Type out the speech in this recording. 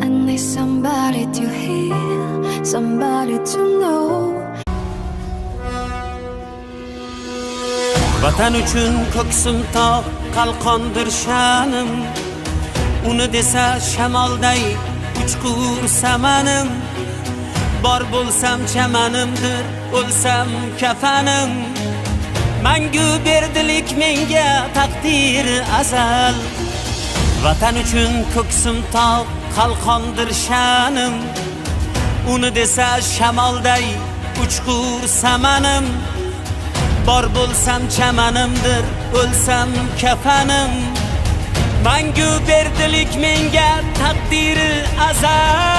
I need somebody to hear, somebody to know. Vatan uchun ko'ksim tog', qalqondir sha'nim. Uni desa shamolday uchqur samanim. Bor bo'lsam chamanimdir, o'lsam kafanim. Mangu berdilik menga taqdir azal. Vatan uchun ko'ksim tog', qalqondir sha'nim. Uni desa shamolday uchqur samanim. Bor bo'lsam chamanimdir, o'lsam kafanim. Mangu berdilik menga taqdiri azal.